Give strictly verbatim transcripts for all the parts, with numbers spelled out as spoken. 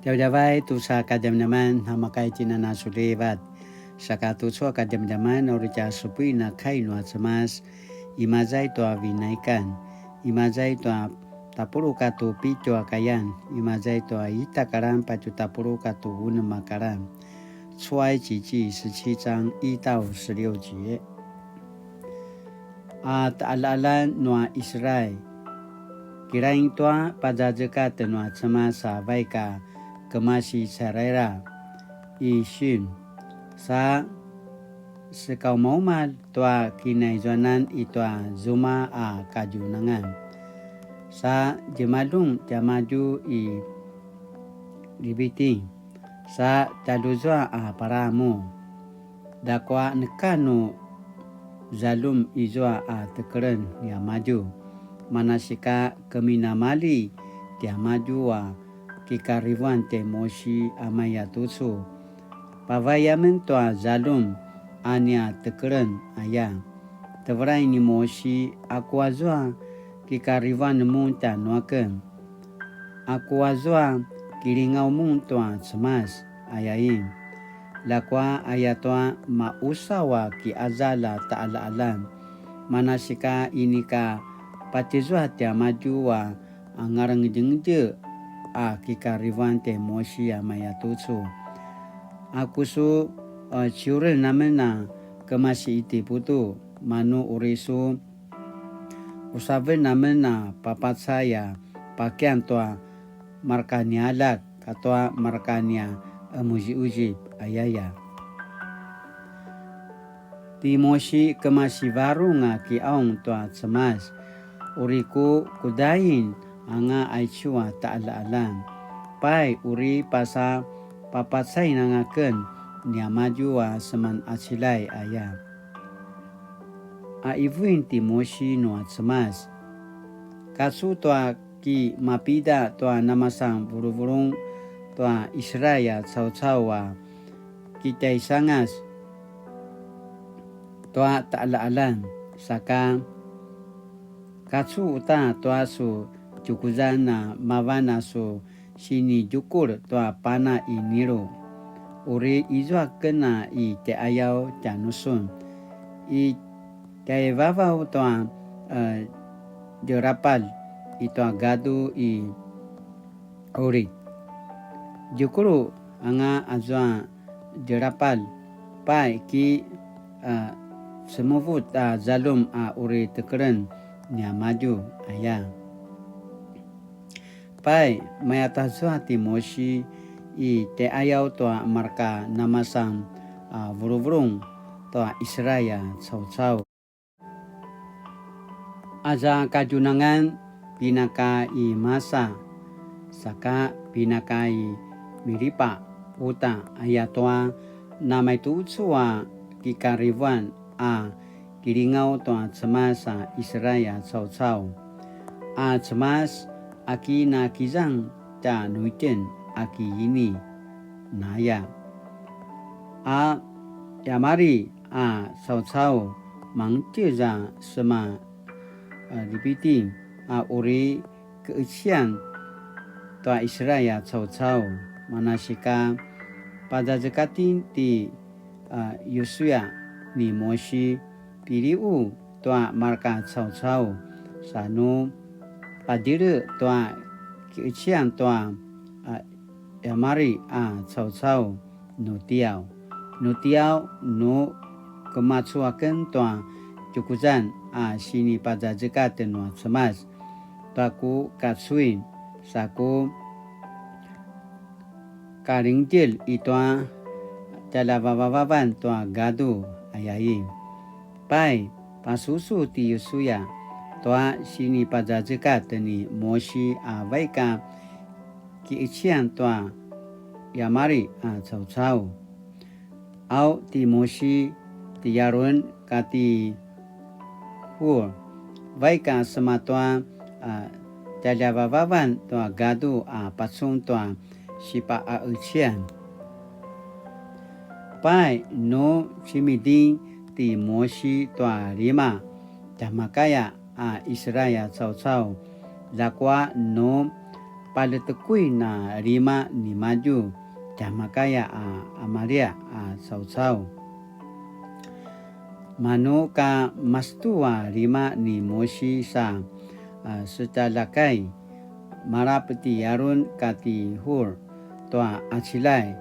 Djavadjavay tusa kadjamadjaman, namakay tinana sulivat. Saka tucu a kadjamadjaman, uri tja supuin a kai nua Cemas, imaza i tua Vinaikan, imaza i tua tapuluq katua pitju a kayan, imaza i tua ita a karan patje tapuluq katua unem a karan. 出埃及記十七章一到十六節。 A ta'ala'alan nua Israil, kilaing tua pazazekatj nua Cemas a vaik a kemasi caraira i Sin, sa sekaumaumalj tua kinaizuanan i tua zuma a kadjunangan, sa djemaljun tiamadju i Ripitin, sa tjaljuzua a palamu. Ljakua neka nu zaljum izua a tekelen niamadju, manasika keminamali tiamadju a kikarivuan tjai Mosi a maya tucu, pavai amen tua zaljum a nia tekelen aya. Tevelai ni Mosi, aku azua kikarivuan mun tjanuaken? Aku azua kilingaw mun tua Cemas? ayain. Ljakua ayatua mausaw a ki'azalj a ta'ala'alan, manasika inika patjezua tiamadju a a ngalengedjengedje a kikarivuan tjai Mosi a maya tucu. Aku su, a, ciuren amen a kemasi Itiputu, manu uri su usaven amen a papacay a pakian tua marka nia aljak katua marka nia emuziuzip ayaya. Ti Mosi kemasi varung a ki'aung tua Cemas, uri ku kudain anga aicu a ta'ala'alan. Pai uri pasa papacain anga ken niamadju a seman acilay aya. A ivuin ti Mosi nua Cemas, kacu tua ki mapida tua namasan vuluvulung tua Israil a caucau a kitjaisangas tua ta'ala'alan, saka kacu uta tua su tjukuzan a mavan a su sinidjukul tua pana i Nilu. Uri izua ken a i tjai'ayaw tjanusun, i tjaivavaw tua, e, djerapalj i tua gadu i Uri. Djukulu anga azua djerapalj, pai ki, a, semuvut a zaljum a uri tekelen niamadju aya. Pai, mayatazua ti Mosi i tjai'ayaw tua marka namasan a vuluvulung tua Israil a caucau. Aza kadjunangan pinaka i Masa, saka pinaka i Miripa uta, ayatua namaitucu a kikarivuan a kilingaw tua Cemas a Israil a caucau. A Cemas, aki nakizang tjanuitjen aki ini? Naya. A Yamari a caucau mangtjez a sema, a, Ripitin a uri ke'eciyan tua Israil a caucau, manasika pazazekatin ti, a, Yusuya ni Mosi, pili'u tua marka caucau, sa nu padire tua ki'eciyan tua, a, Yamari a caucau nutiaw. Nutiaw nu kemacu aken tua tjukuzan a sinipazazekatj nua Cemas tua ku kacuin, sa ku kalingdjelj i tua tjaljavavavavan tua gadu, ayain. Pai, pasusu ti Yusuya tua sinipazazekatj ni Mosi a vaik a ki'eciyan tua Yamari a caucau. Au ti Mosi, ti Yaron kati Hur, vaik a sema tua, a, tjaljavavavan tua gadu a pacun tua sipa'a'eciyan. Pai, nu cimiding ti Mosi tua lima tjamakaya a Israil a caucau, ljakua nu paletekuin a lima nimadju tjamakaya a Amalia a caucau. Manu ka mastu a lima ni Musi sa, a, setjaljakay, malap ti Arun kati Hur tua acilay,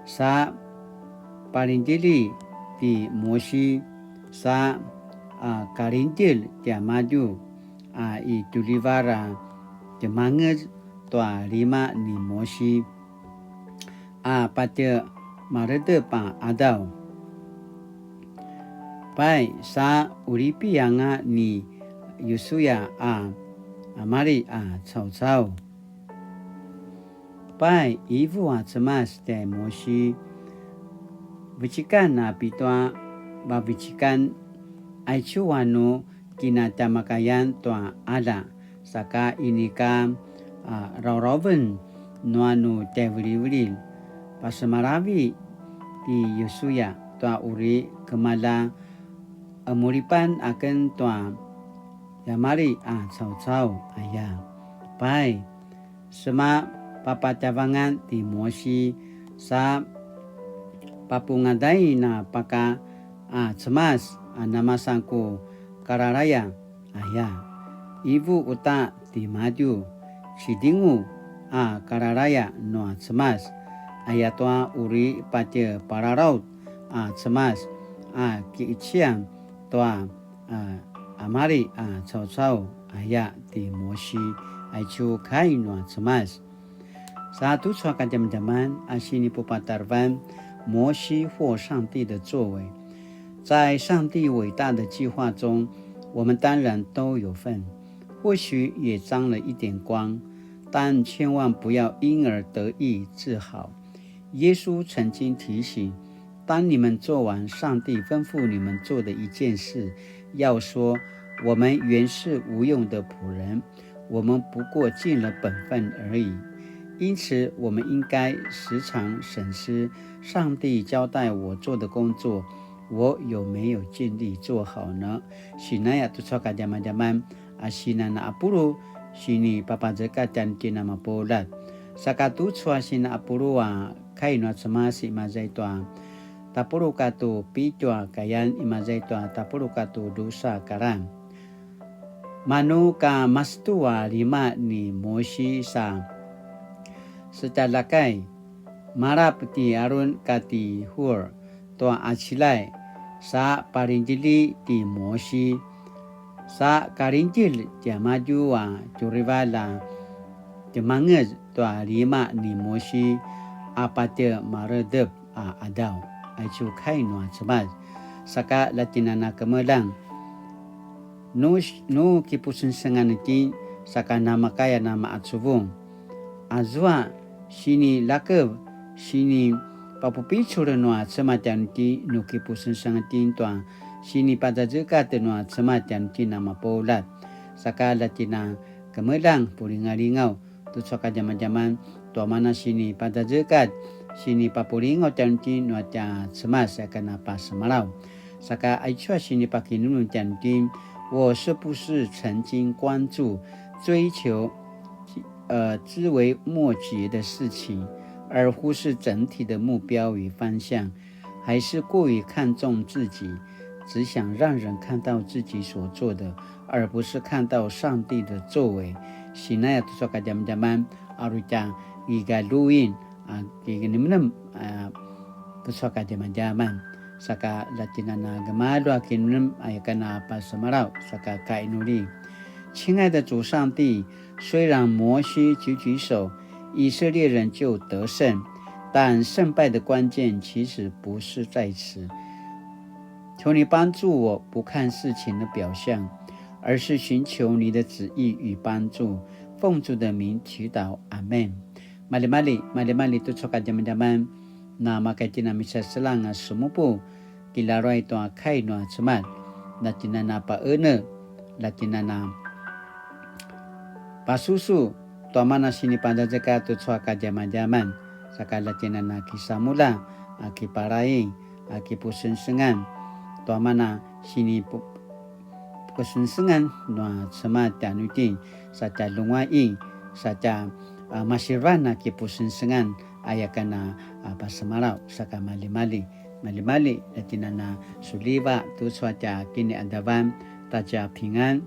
sa palindili ti Musi, sa, a, kalindil tiamadju, a, i tjulivar a tjemangez tua lima ni Musi, a patje maredep a adaw. Pai, sa ulipi anga ni Yusuya a Amali a caucau. Pai, ivu a Cemas tjai Musi, vecikan a pitua vavecikan, aicu a nu kinatjamakayan tua qalja, saka inika, a, rawrawen nua nu tjaivilivililj. Pasemalavi ti Yusuya tua uri kemalja emulipan aken tua Yamali a caucau aya. Pai, sema papatjavangan ti Musi sa papungadai na paka a Cemas a namasan ku kalalaya aya. Ivu uta timadju, sidingu a kalalaya nua Cemas, ayatua uri patje palalaut a Cemas a kiician tua, a, Amali a caucau aya ti Musi, aicu kai nua Cemas. Sa tucu a kadjamadjaman a sinipupatarevan, 摩西或上帝的作為。在上帝偉大的計劃中，我們當然都有份，或許也沾了一點光，但千萬不要因而得意自豪。耶穌曾經提醒，當你們做完上帝吩咐你們做的一件事，要說：我們原是無用的僕人，我們不過盡了本分而已。因此，我們應該時常審視，上帝交代我做的工作，我有沒有盡力做好呢？Sinaya tucu a kadjamadjaman, a sinana apulu, sini papazekatjan kina mapuljat. Saka tucu a sina apulu a kai nua Cemas imaza i tua tapuluq katu pitju a kayan, imaza i tua tapuluq katu drusa karan. Manu ka mastu a lima ni Musi sa setjaljakay, malap ti Arun kati Hur tua acilay, sa palindjili ti Musi, sa kalindjil tiamadju a tjurival a tjemangez tua lima ni Musi a patje maredep a adaw, aicu kai nua Cemas. Saka latinana kemeljang, nu, nu kipusengsengan itjen, saka namakaya namacuvung. Azua sinilakev, sini papupicul nua Cemas tjanuitjen, nu kipusengsengan itjen tua sini pazazekatj nua Cemas tjanuitjen a mapuljat. Saka latina kemeljang pulingalingaw, tucu a kadjamadjaman, tua mana sini pazazekatj, sini papulingaw tjanuitjen nua tja Cemas a kana pasemalaw. Saka aicu a sini pakinunun tjanuitjen, 我是不是曾經關注、追求，呃，枝微末節的事情，而忽視整體的目標與方向？還是過於看重自己，只想讓人看到自己所做的，而不是看到上帝的作為？Sinaya tucu a kadjamadjaman, aru tja igaljuin, a, kikinemnem, a, tucu a kadjamadjaman. Saka latinana gemalju a kinemnem, a, kana pasemalaw, saka kainuli. 親愛的主上帝，雖然摩西舉舉手，以色列人就得勝，但勝敗的關鍵其實不是在此。求你幫助我不看事情的表象，而是尋求你的旨意與幫助。奉主的名祈禱，阿們。Malimali, malimali tucu a kadjamadjaman, na makaitjen a misaselang a semupu, kilaruay tua kai nua Cemas, latinana paene, latinana pasusu, tua mana sini pazazekatj tucu a kadjamadjaman, saka latinana kisamulja, a kipalai, a kipusengsengan, tua mana sini pu-, pukasengsengan nua Cemas tjanuitjen, sa tja lunguai, sa tja a, masivan a kipusengsengan aya ken a, a, pasemalaw saka malimali. Malimali, latinana suliva tucu a tja kiniadavan ta tja pingan.